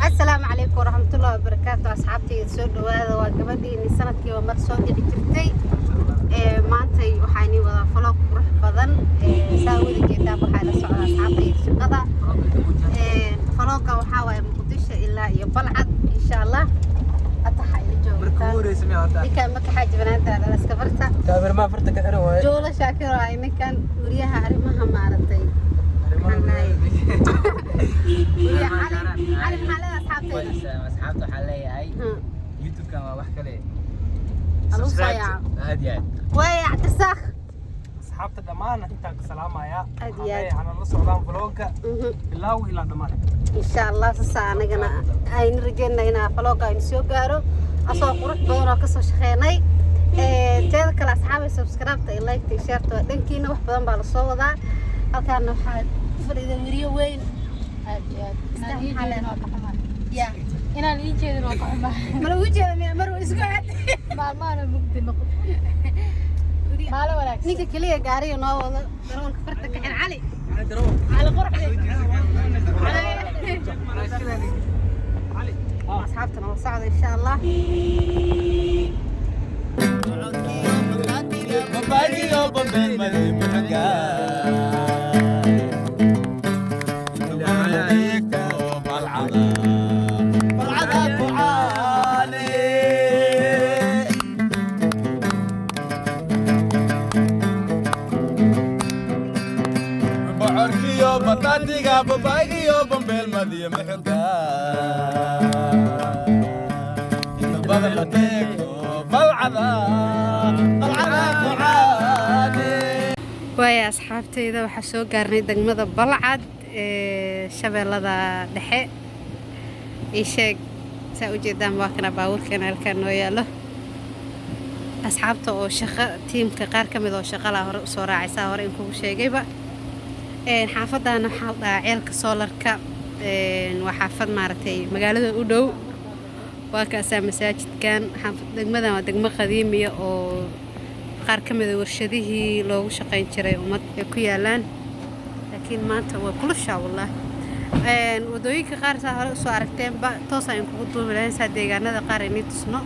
Asalaamu calaykum waraxmatullahi wabarakaatu. Asxaabtayda, soo dhawaada. Waa gabadhiini sanadkiiba mar soo dhici jirtay. Maantay waxaa inii wadaa vlog qurux badan. Saa wada jeedaan, waxaa la socda asxaabtayda shaqada. Vlogga waxaa waaye Muqdisho ilaa iyo Balcad, insha Allah. Hadda waxaa ila joogtaa ninkan makaxaa jibanaanta dhalaska barta. Kaamirmaa farta ka xiran waaye. Joolo Shaakir waaye ninkan, wariyaha arrimaha maaragtay. Maxaan dhahay, wariyaha Cali. Cali, maxaa leedahay asxaabtayda? Asxaabta waxaa leeyahay, YouTube-kan waa wax kale. Haluu soo yaaco. Aad iyo aad. Waaya Cabdisaaq. Asxaabta dhammaan intaan ka salaamayaa. Aad iyo aad. Waxaan la socdaan vlogga bilaaw ilaa dhammaan. Insha Allah, sasa anagana aynu rajeynaa inaa vlogga aynu soo gaaro asoo qurux badan oo kasoo shaqeynay. Teeda kale, asxaabay, subscribe-ta iyo like-ta iyo share-ta waa dhankiina. Wax badan baa lasoo wadaa. Halkaana waxaa fadhida weriyo weyn. Aad iyo aad. Inaan ii Maxaa jeedin waa ka xumaan. Ya? Inaan ii jeedin waa ka xumaan. Ma lagu jeeda miya? Mar isku aad. Maalmahana mugdi noqon. Maalin wanaagsan. Ninka keliya gaariga noo wado, darawalka farta ka xir, Cali. Cali qoraxde. Asxaabtana la socda, insha Allah. Bocorkiyo bataatiga, babaygiyo bambeelmadiyo muxuga, inta badan la teegto Balcada, Balcada ku caane. Waaya asxaabtayda, waxaa soo gaarnay degmada Balcad ee Shabeellada Dhexe. Ii sheeg, saa u jeedaan, waa kana baabuurkeena halkaan noo yaalo. Asxaabta oo shaqo, tiimka qaar ka mid oo shaqalaa hore usoo raacay, saa hore in kugu sheegayba. Xaafadan waxaa la dhahaa Ceelka Soolarka. Waa xaafad maaragtay magaalada u dhow. Waa kaasaa masaajidkan. Degmadan waa degmo qadiimiya oo qaar ka mid a warshadihii loogu shaqayn jiray ummad ay ku yaalaan, laakiin maanta waa kulushaa wallah. Wadooyinka qaar saa hore usoo aragteenba toos aan kugu duubi lahayn, saa deegaanada qaar aynii tusno,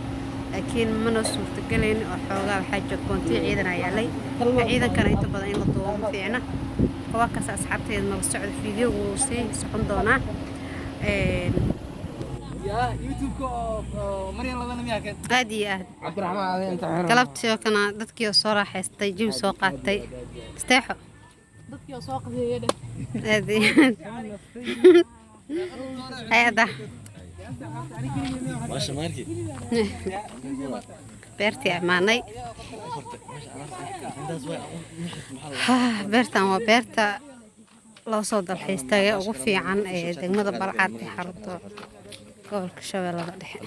laakiin mana suurtagelayn oo xoogaa waxaa joogboontiyo ciidan ayaa yaalay. Ciidankana inta badan in la duubo ma fiicna. Waa kaas asxaabteeda, nala socda, fiidiyogu wuu sii socon doonaa. Yaa YouTube-ka oo Maryan labana miyaa kan? Aad iyo aad. Cabdiraxmaan adi inta xiran. Galabtii oo kana dadkii oo soo raaxaystay, jawi soo qaatay, isteexo. Dadkii oo soo qadeeyay dheh. Aad iyo aad. Hay-ada beertii ammaanay. Beertan waa beerta loo soo dalxiis tagay ugu fiican ee degmada Balcad ee xarunta gobolka Shabeellada Dhexe.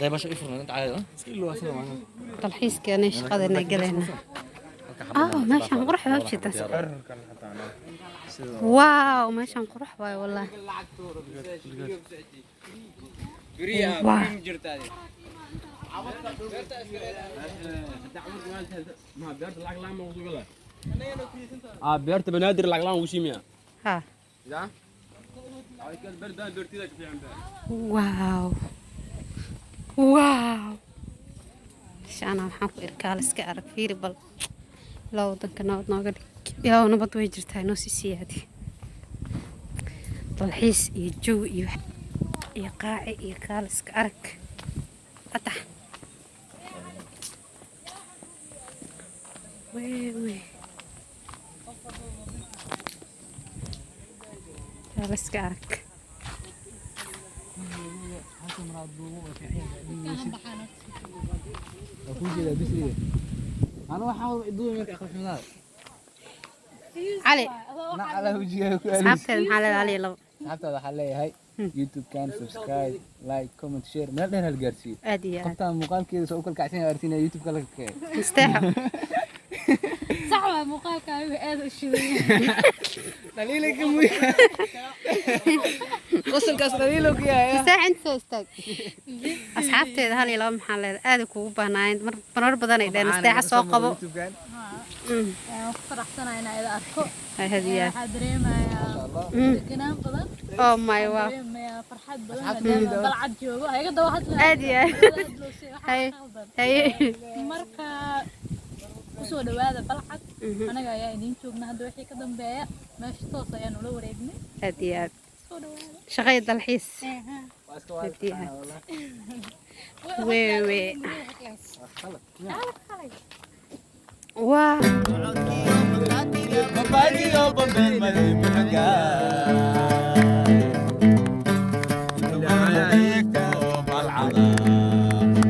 Dalxiiskeena shaqadeena galayna. Ah, meeshaan qurux baa ujeedaa. Wow, meeshaan qurux waaye wallahi. Wow. Beerta Banaadir lacag laan ugu siimiya. Ha. Wow, shaana waxaan ku irkaa iska arag, fiiri bal. Ilaa wadanka nabad nooga dhig. Ilaa nabad way jirtaa, inoo sii siyaadi dalxiis iyo jawi iyo qaaci iyo kaaliska arag. Atax wewe, kaaliska arag. Waa kuu jeedaa bisriga. Ana waxaa wada iduubi marka aqal xumadaada. Cali. Nacala wejigaaga ku aalis. Asxaabteeda maxaa leedahay, Cali labo? Asxaabtaada waxaa leeyahay, YouTube-kan subscribe, like, comment, share, meel dheer hal gaarsiiyo. Aad iyo aad. Qoftaan muuqaalkeeda soo u kala kacsan yahay aragtina YouTube-ka laga keenay. Isteexo. Abaa muuqaalkaagu aad u shidan yahay. Dhaliilanka muy qosolkaas dhaliilo ku yahay. Nasteexa, inta soo istaag. Asxaabteeda hal iyo laba maxaa leedahay? Aad kugu baahnaayeen mar marar badan ay dhaheen Nasteexa soo qabo. Waan ku faraxsanahay inaan ida arko. Hay hadiyaa. Waxaa dareemayaa deganaan badan. Oh my, wow. Dareemayaa farxad badan maadaama Balcad joogo. Ha iga daba hadlaya. Aad iyo aad. Hay haye. Marka kusoo dhawaada Balcad. Anaga ayaa idiin joogna hadda wixii ka dambeeya. Meesha toos ayaan ula wareegnay. Aad iyo aad. Soo dhawaada. Shaqo iyo dalxiis. Aad iyo aad. Wee wee. Waa. Babaygiyo bambeelmadi muxuga. Inta badan la deegto balcada,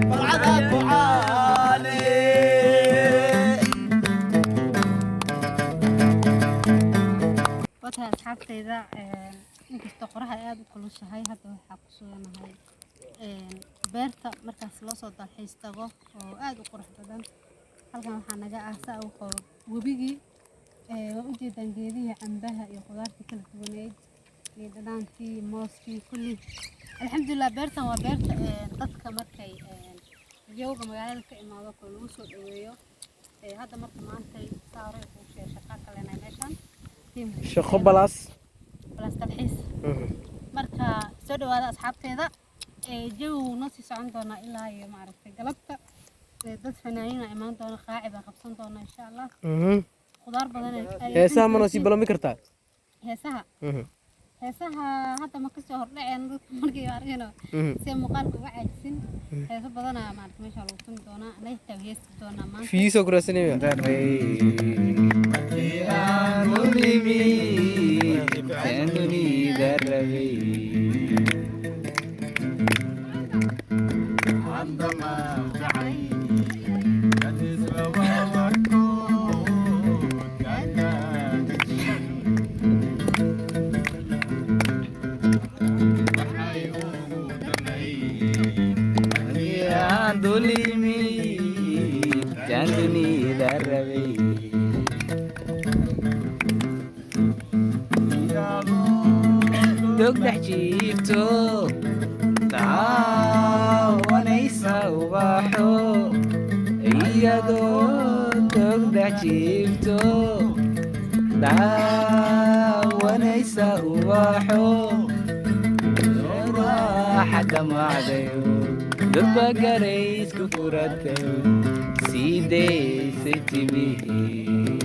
balcada ku caane. Watahay asxaabtayda, inkastoo qoraxda aad u kulushahay, hadda waxaa ku suganahay beerta markaas loo soo dalxiis tago oo aad u qurux badan. Halkan waxaa naga ah saa u qabo webigii. Waa ujeedaan geedihii cambaha iyo khudaartii kala duwaneyd iyo dhadhaankii, mooskii, kulli. Alxamdulilah, beertan waa beerta dadka markay jooga magaalada ka imaado kale lagu soo dhaweeyo. Hadda marka maantay saa hore kuu sheegay, shaqaa ka leenahay meeshan. Shaqo balaas. Balaas dalxiis. Marka soo dhawaada asxaabteeda. Jawi wuu noo sii socon doonaa ilaa iyo maaragtay galabta. Dad fanaaniina imaan doona, qaaci baa qabsan doona insha Allah. Khudaar badan Heesaha ma noo sii balami kartaa? Heesaha, heesaha hadda ma kasoo hordhaceen dadka markay arkeen si muuqaalka uga caajisin. Heeso badanaa maaragtay meesha lagu tumi doonaa, anaga xitaa heesi doonaa maanta. Fiisoo ku raadsanaya. Markii aan u nimid aan dunida rabay, Markii aan dul imid aan dunida rabay, dog dhex jiifto daawanaysa ubaxo, iyadoo dog dhex jiifto daawanaysa ubaxo, raaxa damacdayo durba garaysku furatayo sii daysay timihii.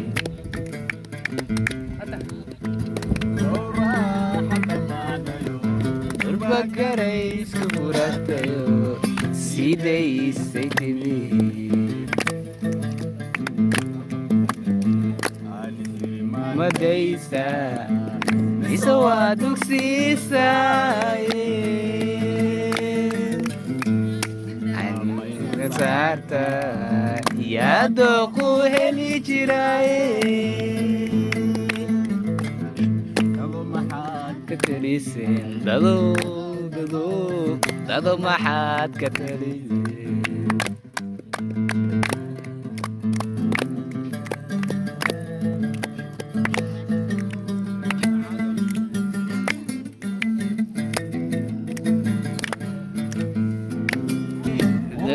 Durba garaysku furatayo sii daysay timihii. Madaysa mise waa dugsiisaaye aniga saarta yaa ku heli jiraaye, dado maxaad ka taliseen, dado dado dado maxaad ka taliseen?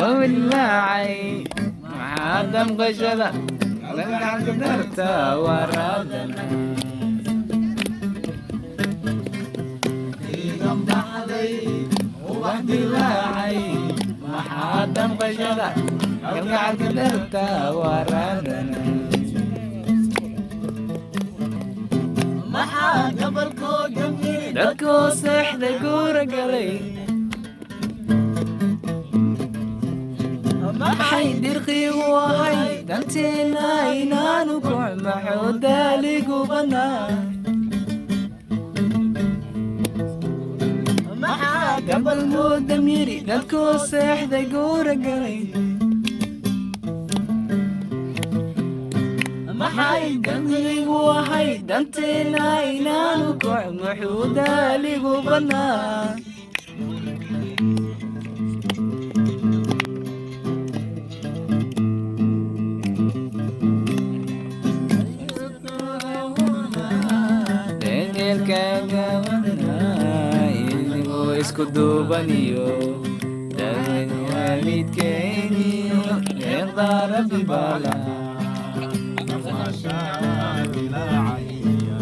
Dawlaacay maxaa damqashada gacanta darta waraadana ubax dilaacay, maxaa damqashada gacanta darta waraadana, dadkoo seexday guura galay, maxay dirqiigu ahay danteena inaanu kucmaxo daaligu banaa, maxaa gabal moodam yiri dadkoo seexday guura galay, maxay danqiigu ahay danteena inaanu kucmaxo daaligu banaa. Kaaga wadnaa inigoo isku duubaniyo dawad waalidkeeniyo deeqdaa Rabbi baala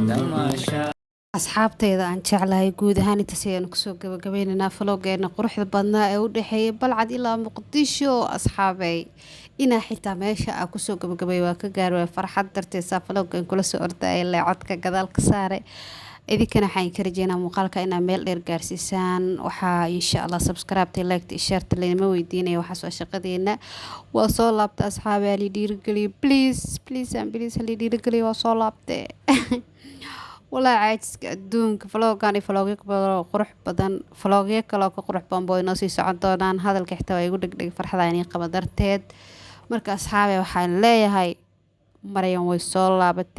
damaasha. Asxaabteyda aan jeclahay, guud ahaan intaas ayaanu kusoo gabagabeynaynaa vloggeena quruxda badnaa ee u dhexeeyay Balcad ilaa Muqdisho. Asxaabey, inaa xitaa meesha aa kusoo gabagabay waa ka gaarway farxad darteed. Saa vloggan kula soo ordaya ilaa codka gadaal ka saaray. Idinkana waxaan ka rajeynaa muuqaalka inaa meel dheer gaarsiisaan. Waxaa insha Allah subscribe-ta, like-ta iyo share-ta laynama weydiinaya, waxaas waa shaqadeena. Waa soo laabta asxaabe, halii dhiirigeliyo, please, please and please, halii dhiirigeliyo. Waa soo laabtee walaa caajiska adduunka. Vloggan iyo vlogyo badan oo qurux badan, vlogyo kale oo ka qurux badan boo inoo sii socon doonaan. Hadalka xitaa waa igu dhegdheg farxada inii qaba darteed. Marka asxaabe, waxaan leeyahay Maryan way soo laabatay.